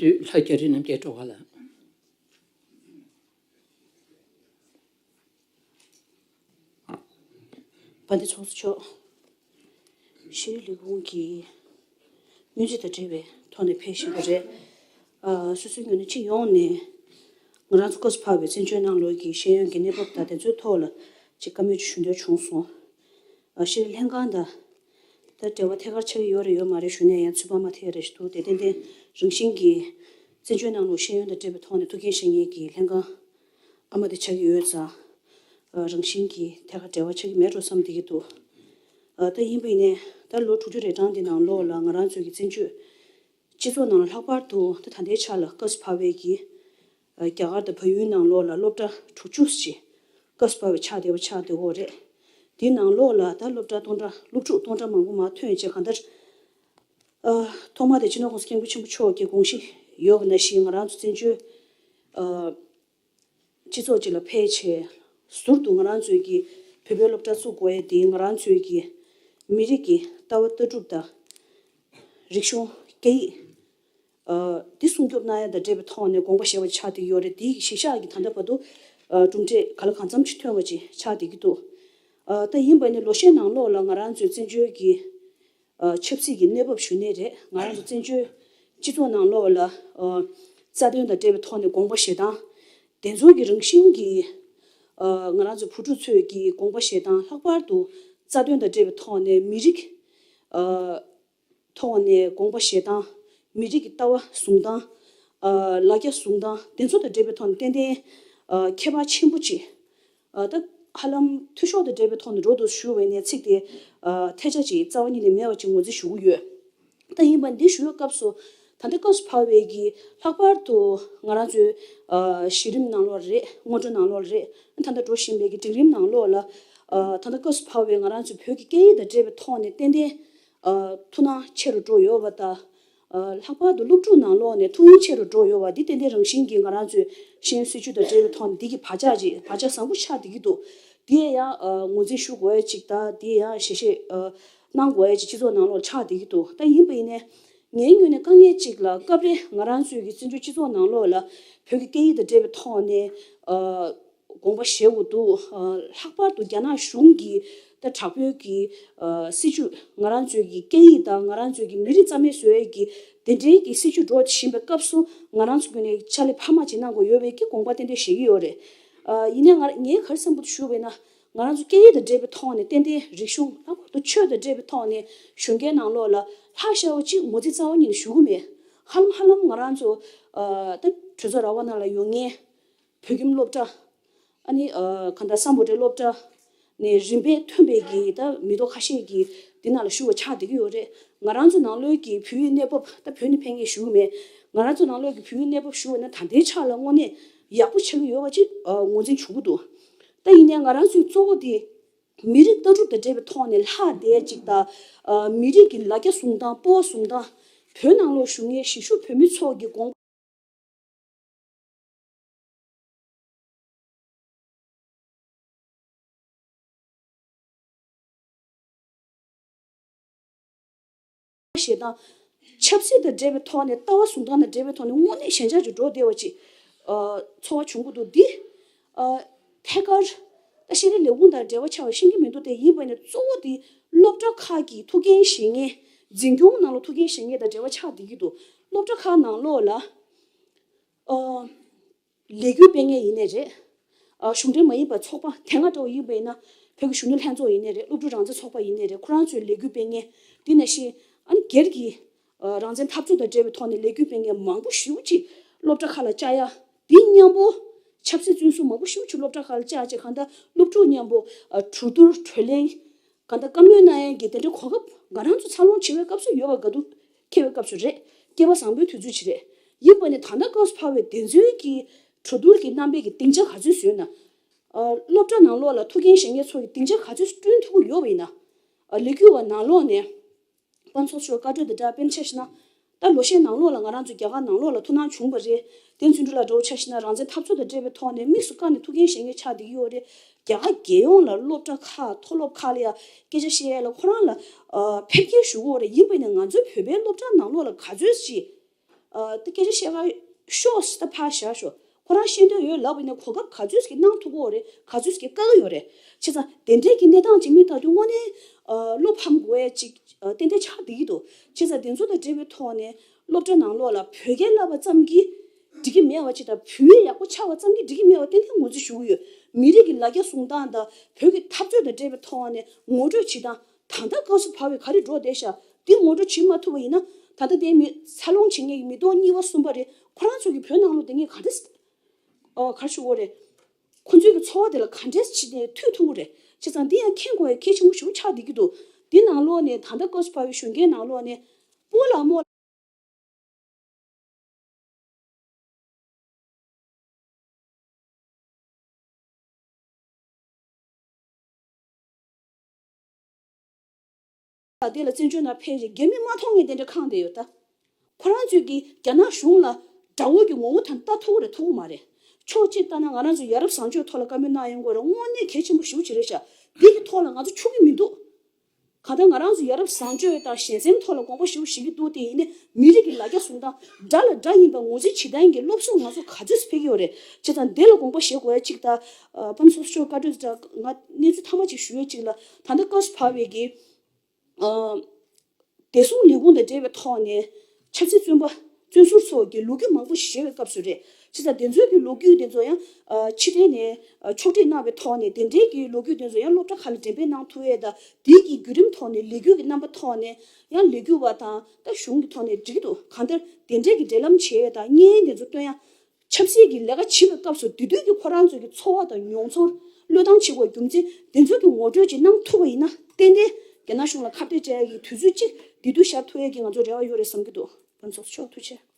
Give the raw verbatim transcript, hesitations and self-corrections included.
དུས་ལྷ་རྒྱ་རི་རྣམ་རྒྱལ་སྒྲོལ་དཀར་ལགས། དཔལ་ལྡན་ཚོགས་གཙོ་མཆོག་ཤེས་རིག་ལས་ཁུངས་ཀྱི་སྙན་ཞུ་དང་འབྲེལ་བའི་ཐོག་ནས་ཕེབས་བཞིན་པ་རེད། ཨ། སོ་སོའི་ངོས་ནས་སྤྱི་ཡོངས་ནས་ང་རང་ཚོ་སྐབས་སུ་བབས་པའི་བཙན་བྱོལ་ནང་ལོགས་ཀྱི་ཤེས་ཡོན་གྱི་གནས་བབ་དང་དེ་ཚོའི་ཐོག་ལ་ཅིག་བཀའ་མོལ་ཅིག་ཞུ་འདོད་བྱུང་སོང་། ཨ། ཤེས་རིག་ལྷན་ཁང་དང་ད་འབྲེལ་བ་ཐད་ཀར་ཆགས་ཀྱི་ཡོད་རེད་ཡོད་མ་རེད་ཞུ་ནས་ཡང་ཚོད་དཔག་མ་ཐེག་རེད་ཞུ་འདུག་དེ་ཏན་ཏན་རང་བཞིན་གྱིས་བཙན་བྱོལ་ནང་ལོགས་ཤེས་ཡོན་དང་འབྲེལ་བའི་ཐོག་ནས་ཐུགས་འགན་བཞེས་མཁན་གྱི་ལྷན་ཁང་ཨ་མ་དེ་ཆགས་ཀྱི་ཡོད་ཙང་། ཨ། རང་བཞིན་གྱིས་ཐད་ཀར་འབྲེལ་བ་ཆགས་ཀྱི་མེད་འགྲོ་བསམ་བསྡད་ཀྱི་འདུག་ཨ། ད་ཡིན་པ་ཡིན་ནའི་ད་ལོ་དྲུག་ཅུ་རེ་གྲངས་འདི་ནང་ལོགས་ལ་ང་རང་ཚོའི་གི་བཙན་བྱོལ་སྤྱི་ཚོགས་ནང་ལ་ལྷག་པར་དུ་ད་ད་ལྟའི་ཆ་ལ་སྐབས་སུ་བབས་པའི་གི་ཨ། རྒྱ་གར་དང་བལ་ཡུལ་ནང་ལོགས་ལ་སློབ་གྲྭ་དྲུག་ཅུ་ཅིག་སྐབས་སུ་བབས་པའི་ཆགས་བསྡད་པ་ཆགས་བསྡད་ཡོད་རེད། དེའི་ནང་ལོགས་ལ་ད་སློབ་གྲྭ་སྟོང་ཕྲག་སློབ་ཕྲུག་སྟོང་ཕྲག་མང་པོ་མར་ཐོན་བྱས་གང་ལྟར། ཨ། ཐོག་མ་དེ་སྤྱི་ནོར་༸གོང་ས་༸སྐྱབས་མགོན་ཆེན་པོ་མཆོག་གི་དགོངས་གཞི་ཡོད་པ་ནང་བཞིན་ང་རང་ཚོ་བཙན་བྱོལ་ཨ། སྤྱི་ཚོགས་ཅིག་ལ་ཕེབས་བྱས་ཟུར་དུ་ང་རང་ཚོའི་གི་བོད་པའི་སློབ་གྲྭ་བཙུགས་དགོས་ཡས་དེ་ང་རང་ཚོའི་གི་མི་རིགས་ཀྱི་ལྟ་བ་ལྟ་གྲུབ་དང་རིག་གཞུང་སྐད་ཡིག་ཨ། འདི་སྲུང་སྐྱོབ་གནང་ཡ་དང་འབྲེལ་བའི་ཐོག་ནས་དགོངས་པ་བཞེས་པ་ཆགས་བསྡད་ཡོད་རེད། དེའི་གཞི་བཞག་གི་ད་ལྟ་བར་དུ་ཨ། གྲུབ་འབྲས་ག་ལ་གང་འཚམ་ཅིག་ཐོན་པ་ཅིག་ཆགས་བསྡད་ཀྱི་འདུག་ཨ། ད་ཡིན་པ་ནི་ལོ་ཤས་ནང་ལོགས་ལ་ང་རང་ཚོའི་བཙན་བྱོལ་གྱི་ཨ། ཆབ་སྲིད་ཀྱི་གནས་བབ་ཞུ་ནའི་རེད། ང་རང་ཚོ་བཙན་བྱོལ་སྤྱི་ཚོགས་ནང་ལོགས་ལ་ཨ། རྩ་དོན་དང་འབྲེལ་བའི་ཐོག་ནས་དགོངས་པ་བཞེས་སྟངས། དེ་ཚོ་གི་རང་བཞིན་གྱི་ཨ། ང་རང་ཚོ་བུ་ཕྲུག་ཚོས་ཀྱི་དགོངས་པ་བཞེས་སྟངས་ལྷག་པར་དུ་རྩ་དོན་དང་འབྲེལ་བའི་ཐོག་ནས་མི་རིགས་ཨ། ཐོག་ནས་དགོངས་པ་བཞེས་སྟངས། མི་རིགས་ཀྱི་ལྟ་བ་བཟུང་སྟངས། ཨ། ལ་རྒྱ་བཟུང་སྟངས་དེ་ཚོ་དང་འབྲེལ་བའི་ཐོག་ནས་ཏན་ཏན་ཨ། ཁྱད་པར་ཆེན་པོ་ཅིག་ཨ། ད་ཧ་ལམ་འཐུས་ཤོར་དང་འབྲེལ་བའི་ཐོག་ནས་འགྲོ་འདུག་ཞུ་བའི་ནས་ཚིག་དེ་ཨ། ཐལ་ཆ་ཅིག་རྩ་བ་ཉིད་ནས་མེད་པ་ཅིག་ངོས་འཛིན་ཞུ་གི་ཡོད། ད་ཡིན་པ་འདི་ཞུ་བའི་སྐབས་སུ་ད་ལྟ་སྐབས་སུ་བབས་པའི་གི་ལྷག་པར་དུ་ང་རང་ཚོའི་ཨ། གཞི་རིམ་ནང་ལོགས་རེད། སྔོན་འགྲོ་ནང་ལོགས་རེད། ད་ལྟ་འགྲོ་བཞིན་པའི་གི་འབྲིང་རིམ་ནང་ལོགས་ལ་ཨ། ད་ལྟ་སྐབས་སུ་བབས་པའི་ང་རང་ཚོའི་བོད་ཀྱི་སྐད་ཡིག་དང་འབྲེལ་བའི་ཐོག་ནས་ཏན་ཏན་ཨ། ཐུགས་སྣང་ཆེ་རུ་འགྲོ་ཡོད་པ་དང་། ཨ། ལྷག་པར་དུ་སློབ་ཕྲུག་ནང་ལོགས་ནས་ཐུགས་སྣང་ཆེ་རུ་འགྲོ་ཡོད་པ་འདི་ཏན་ཏན་རང་བཞིན་གྱིས་ང་རང་ཚོའི་ཤེས་ཡོན་སྲིད་བྱུས་དང་འབྲེལ་བའི་ཐོག་ནས་འདི་གི་བག་ཆགས་ཅིག་བག་ཆགས་བཟང་པོ་ཆགས་བསྡད་ཀྱི་འདུག་འདི་ཡང་ཨ། ངོས་འཛིན་ཞུ་དགོས་ཡ་ཅིག་དང་འདི་ཡང་ཞལ་བཞེས་ཨ། གནང་དགོས་ཡ་ཅིག་སྤྱི་ཚོགས་ནང་ལོགས་ཆགས་བསྡད་ཀྱི་འདུག་ད་ཡིན་པ་ཡིན་ནའི་ངའི་ངོས་ནས་དཀའ་ངལ་ཅིག་ལ་སྐབས་རེ་ང་རང་ཚོའི་གི་བཙན་བྱོལ་སྤྱི་ཚོགས་ནང་ལོགས་ལ་བོད་ཀྱི་སྐད་ཡིག་དང་འབྲེལ་བའི་ཐོག་ནས་ཨ། དགོངས་པ་བཞེས་དགོས་འདུག་ཨ། ལྷག་པར་དུ་རྒྱ་ནག་གཞུང་གིས་ད་དྲག་པོའི་གི་ཨ། སྲིད་བྱུས་ང་རང་ཚོའི་གི་སྐད་ཡིག་དང་ང་རང་ཚོའི་གི་མི་རིགས་རྩ་མེད་བཟོ་ཡས་ཀྱི་དེ་འདྲའི་གི་སྲིད་བྱུས་འགྲོ་བཞིན་པའི་སྐབས་སུ་ང་རང་ཚོ་ངོས་ནས་ཕྱག་ལས་འཕར་མ་ཅིག་གནང་དགོས་ཡོད་པའི་གི་དགོངས་པ་ཏན་ཏན་བཞེས་ཀྱི་ཡོད་རེད། ཨ། ཡིན་ནའི་ང་ངས་ག་རེ་བསམ་གྱི་འདུག་ཞུ་བས་ན་ང་རང་ཚོ་སྐད་ཡིག་དང་འབྲེལ་བའི་ཐོག་ནས་ཏན་ཏན་རིག་གཞུང་ལྷག་པར་དུ་ཆོས་དང་འབྲེལ་བའི་ཐོག་ནས་གཞོན་སྐྱེས་ནང་ལོགས་ལ་ལྷག་ཤ་བ་ཅིག་ངོས་འཛིན་རྩ་བ་ཉིད་ནས་ཞུ་གི་མེད། ཧ་ལམ་ཧ་ལམ་ང་རང་ཚོ་ཨ། ད་གྲོས་ཚོགས་ར་བ་ནང་ལ་ཡོད་མཁན་བོད་ཁྱིམ་སློབ་གྲྭ། ཨ་ནི་ཨ། གང་ལྟར་སམ་བྷོ་ཊའི་སློབ་གྲྭ་ནས་རིམ་པས་ཐོན་པའི་གི་ད་མི་ཐོག་ཁ་ཤས་ཀྱིས་འདི་ནང་ལ་ཞུགས་པ་ཆགས་བསྡད་ཀྱི་ཡོད་རེད། ང་རང་ཚོ་ནང་ལོགས་ཀྱི་བོད་ཡིག་གནས་བབ་ད་བོད་ནས་ཕེབས་མཁན་ཞུ་གི་མེད། ང་རང་ཚོ་ནང་ལོགས་ཀྱི་བོད་ཡིག་གནས་བབ་ཞུ་བ་ན་ད་ལྟའི་ཆ་ལ་དངོས་གནས་ཡག་པོ་ཆགས་ཀྱི་ཡོད་པ་ཅིག་ཨ། ངོས་འཛིན་བྱུང་གི་འདུག་ད་ཡིན་ནའི་ང་རང་ཚོའི་གཙོ་བོ་དེ་མི་རིགས་ལྟ་གྲུབ་དང་འབྲེལ་བའི་ཐོག་ནས་ལྷག་བསྡད་ཅིག་དང་། ཨ། མི་རིགས་ཀྱི་ལ་རྒྱ་བཟུང་སྟངས་སྤོབས་པ་བཟུང་སྟངས། བོད་ནང་ལོགས་བཞུགས་མཁན་གཞིས་བཞུགས་བོད་མི་ཚོ་གི་དགོངས་པ་བཞེས་སྟངས། ཆབ་སྲིད་དང་འབྲེལ་བའི་ཐོག་ནས་ལྟ་བ་བཟུང་སྟངས་དང་འབྲེལ་བའི་ཐོག་ནས་དངོས་གནས་ཞན་ཆ་ཅིག་འགྲོ་བསྡད་པ་ཅིག་ཨ། ཚོར་བ་བྱུང་གི་འདུག་འདི་ཨ། ཐད་ཀར་ད་ཤེས་རིག་ལས་ཁུངས་དང་འབྲེལ་བ་ཆགས་པ་ཤེས་ཀྱི་མི་འདུག་དེ་ཡིན་པ་ནི་གཙོ་བོ་དེ་སློབ་གྲྭ་ཁག་གི་ཐུགས་འགན་བཞེས་མཁན་འཛིན་སྐྱོང་ནང་ལ་ཐུགས་འགན་བཞེས་མཁན་དང་འབྲེལ་བ་ཆགས་བསྡད་ཀྱི་འདུག་སློབ་གྲྭ་ཁག་ནང་ལོགས་ལ་ཨ། ལས་འགུལ་སྤེལ་མཁན་ཡིན་ནའི་རེད། ཨ། གཞུང་འབྲེལ་མ་ཡིན་པ་ཚོགས་པ་དེ་སྔ་འདྲ་བོ་ཡིན་པ་ཡིན་ན་བོད་ཀྱི་གཞོན་ནུ་ལྷན་ཚོགས་ཡིན་ནའི་རེད། སློབ་ཕྲུག་རང་བཙན་ཚོགས་པ་ཡིན་ནའི་རེད། ཁོ་རང་ཚོའི་ལས་འགུལ་སྤེལ་མཁན་དེ་ནང་བཞིན་ཨ་ནི་སྒེར་གྱི་ཨ། རང་བཙན་འཐབ་རྩོད་དང་འབྲེལ་བའི་ཐོག་ནས་ལས་འགུལ་སྤེལ་མཁན་མང་པོ་ཞེ་པོ་ཅིག་སློབ་གྲྭ་ཁག་ལ་བཅར་ཡ། དེ་མཉམ་པོ་ཆབ་སྲིད་བཙོན་ཟུར་མང་པོ་ཞེ་པོ་ཅིག་སློབ་གྲྭ་ཁག་ལ་བཅར་བྱས་གང་ལྟར་སློབ་ཕྲུག་མཉམ་པོ་ཨ། གྲོས་བསྡུར་གྲོས་གླེང་། གང་ལྟར་བཀའ་མོལ་གནང་ཡས་ཀྱི་དེ་འདྲའི་གོ་སྐབས་ང་རང་ཚོ་འཚར་ལོངས་བྱེད་པའི་སྐབས་སུ་ཡོད་པ་དགའ་སྡུག་འཁྱེར་བའི་སྐབས་སུ་རེད། སྐལ་བ་བཟང་པོའི་དུས་ཚོད་ཅིག་རེད། ཡིན་པ་ནི་ད་ལྟ་སྐབས་སུ་བབས་པའི་དེ་ཚོའི་གི་གྲོས་བསྡུར་གྱི་རྣམ་པའི་གི་སྡིངས་ཆ་ག་ཚོད་བཟོས་ན། ཨ། སློབ་གྲྭ་ནང་ལོགས་ལ་ཐུགས་འགན་བཞེས་མཁན་ཚོ་གི་སྡིངས་ཆ་ག་ཚོད་བསྐྲུན་ཐུབ་ཀྱི་ཡོད་པ་ཡིན་ན། ཨ། ལས་འགུལ་བ་ནང་ལོགས་ནས། དཔལ་ཚོགས་གཙོ་བཀའ་གྲོས་དེ་འདྲ་སྤེལ་ཆ་ཞིག་ན། ད་ལོ་ཤས་ནང་ལོགས་ལ་ང་རང་ཚོ་རྒྱ་གར་ནང་ལོགས་ལ་ཐུགས་སྣང་བྱུང་བ་རེད། བསྟན་འཛིན་གྲུབ་ལགས་འདྲ་བོ་ཆ་བཞག་ན་རང་བཙན་འཐབ་རྩོད་དང་འབྲེལ་བའི་ཐོག་ནས་དམིགས་སུ་བཀར་ནས་ཐུགས་འགན་བཞེས་མཁན་ཆགས་བསྡད་ཀྱི་ཡོད་རེད། རྒྱ་གར་རྒྱལ་ཡོངས་ལ་སློབ་གྲྭ་ཁག་མཐོ་སློབ་ཁག་ལ་ཡང་སྐད་ཆ་བཤད་ཡས་ལ་ཁོ་རང་ལ་ཨ། ཕེབས་སྐྱེལ་ཞུ་གི་ཡོད་རེད། ཡིན་པ་ནས་ང་ཚོའི་བོད་པའི་སློབ་གྲྭ་ནང་ལོགས་ལ་ག་ཚོད་ཅིག་ ཨ་ད་སྐད་ཆ་བཤད་ག་ཤོག་ཟེར། ད་ཕར་བཞག་ཤོག་ཁོ་རང་ཤེས་འདོད་ཡོད་ལབ་པ་ཡིན་ན་གོ་སྐབས་ག་ཚོད་ཀྱི་གནང་ཐུབ་ཀྱི་ཡོད་རེད། ག་ཚོད་ཀྱི་བཀག་གི་ཡོད་རེད། བྱས་ཙང་དེ་འདྲའི་གི་གནས་སྟངས་ཅིག་མི་ལྟ་དུས་དངོས་གནས་ཨ་བློ་ཕམ་དགོས་ཡ་ཅིག་ཨ་ཏན་ཏན་ཆགས་བསྡད་ཀྱི་འདུག་བྱས་ཙང་དེ་ཚོ་དང་འབྲེལ་བའི་ཐོག་ནས་སློབ་གྲྭ་ནང་ལོགས་ལ་བོད་སྐད་བསླབ་པ་ཙམ་གྱིས་འགྲིག་གི་མེད་པ་ཅིག་དང་། བོད་ཡིག་ཡག་པོ་ཆགས་པ་ཙམ་གྱིས་འགྲིག་གི་མེད་པ་ཏན་ཏན་ངོས་འཛིན་ཞུ་གི་ཡོད། མི་རིགས་ཀྱི་ལ་རྒྱ་བཟུང་སྟངས་དང་བོད་ཀྱི་འཐབ་རྩོད་དང་འབྲེལ་བའི་ཐོག་ནས་ངོ་སྤྲོད་བྱེད་སྟངས། ད་ལྟ་སྐབས་སུ་བབས་པའི་ག་རེ་འགྲོ་བསྡད་ཤག་འདི་ངོ་སྤྲོད་བྱེད་མ་ཐུབ་པ་ཡིན་ན། ད་ལྟ་དེ་མི་འཚར་ལོངས་བྱེད་མཁན་གྱི་མི་སྟོང་གཉིས་པ་གསུམ་པ་རེད། ཁོ་རང་ཚོ་གི་བོད་ནང་ལོགས་དེ་ངས་ག་འདྲས་ཨོ་ག་རེ་ཞུ་དགོས་རེད། ཁོ་ཚོའི་གི་འཚོ་བ་དེ་ལ་ག་འདྲས་བྱས་ནས་ཐུག་ཐུབ་ཀྱི་རེད། བྱས་ཙང་འདི་ཡང་མཁྱེན་དགོས་ཡ་གལ་ཆེན་པོ་ཞེ་པོ་ཆགས་བསྡད་ཀྱི་འདུག་འདི་ནང་ལོགས་ནས་ད་ལྟ་སྐབས་སུ་བབས་པའི་གཞོན་སྐྱེས་ནང་ལོགས་ནས་སྤོ་ལགས་རྨོ་ལགས་དེ་ལ་བཙན་བྱོལ་ནང་ཕེབས་རྗེས་རྒྱ་མི་མ་མཐོང་མཁན་དེ་འདྲ་ཁེངས་བསྡད་ཡོད་ད། ཁོ་རང་ཚོས་ཀྱིས་རྒྱ་ནག་གཞུང་ལ་དགྲ་བོ་གི་ངོ་བོ་དང་ལྟ་ཐུབ་ཀྱི་རེད་ཐུབ་ཀྱི་མ་རེད། ཕྱོགས་གཅིག་ལྟ་ན་ང་རང་ཚོ་ཡ་རབས་བཟང་སྤྱོད་ཐོག་ལ་བཀའ་མོལ་གནང་ཡོང་དགོས་རེད། དངོས་གནས་གལ་ཆེན་པོ་ཞེ་པོ་ཅིག་རེད་ཤག་འདི་གི་ཐོག་ལ་ང་ཚོ་འཆུག་གི་མི་འདུག་གང་ལྟར་ང་རང་ཚོ་ཡ་རབས་བཟང་སྤྱོད་དང་གཞན་སེམས་ཐོག་ལ་དགོངས་པ་ཞེ་པོ་བཞེས་ཀྱི་འདུག་དེ་ཡིན་ནའི་མི་རིགས་ཀྱི་ལ་རྒྱ་བཟུང་སྟངས། དགྲ་ལ་དགྲ་ཡིན་པ་ངོས་འཛིན་བྱེད་སྟངས་ཀྱི་སློབ་གསོ་ང་ཚོ་ག་ཚོད་ཕེབས་ཀྱི་ཡོད་རེད། བྱས་ཙང་དེ་ལ་དགོངས་པ་བཞེས་དགོས་ཡ་གཅིག་དང་། ཨ་པ་ཚོགས་གཙོ་མཆོག་བཀའ་འཁྲོལ་དང་ང་གནས་ཚུལ་ཐ་མ་གཅིག་ཞུ་ཡ་གཅིག་ལ། ད་ལྟ་སྐབས་སུ་བབས་པའི་གི་ཨ་བདེ་སྲུང་ལས་ཁུངས་དང་འབྲེལ་བའི་ཐོག་ནས་ཆབ་སྲིད་བཙོན་པ་བཙོན་ཟུར་ཚོ་གི་ལོ་རྒྱུས་མང་པོ་བཤད་པའི་སྐབས་སུ་རེད། བྱས་ཙང་དེ་ཚོའི་གི་ལོ་རྒྱུས་དེ་ཚོ་ཡང་ཨ་ཕྱི་རྒྱལ་ནས་ཨ་ཕྱོགས་སྒྲིག་གནང་བའི་ཐོག་ནས་དེ་འདྲའི་གི་ལོ་རྒྱུས་དེ་ཚོ་ཡང་སློབ་གྲྭ་ཁག་ལ་འགྲེམས་སྤེལ་གནང་ཐུབ་ཡས་དང་། དེའི་གི་བརྒྱུད་རིམ་ཐོག་ནས་ལས་འགུལ་གྱི་རྣམ་པ་ཐོག་ནས་ཡང་ལས་འགུལ་བ་དང་ད་གཞུང་གི་ཐོག་ནས་འགྲིག་གི་འདུག་གང་ལྟར་དེ་འདྲའི་གི་འབྲེལ་ལམ་བྱེད་ཡས་དང་བརྙན་དེ་ཚོ་སྟོན་ཡ། ཆབ་སྲིད་ཀྱི་ལས་ཀ་བྱེད་པའི་སྐབས་སུ་དེ་དུས་ཀྱི་ཁོ་རང་ཚོའི་གི་འཚོ་བ་དང་མྱོང་ཚོར། བློས་བཏང་བྱེད་དགོས་རྒྱུ་མཚན་དེ་ཚོ་གི་ངོ་སྤྲོད་ཅིག་གནང་ཐུབ་པ་ཡིན་ན། ཏན་ཏན་རྒྱ་ནག་གཞུང་ལ་ཁ་གཏད་བཅག་ཡ་གི་དུས་ཚོད་ཅིག་དེ་དུས་ཤར་ཐུབ་ཡ་གི་ང་ཚོ་རེ་བ་ཡོད་རེད་བསམ་གྱི་འདུག་པ་ཚོགས་གཙོ་མཆོག་ཐུགས་རྗེ་ཆེ།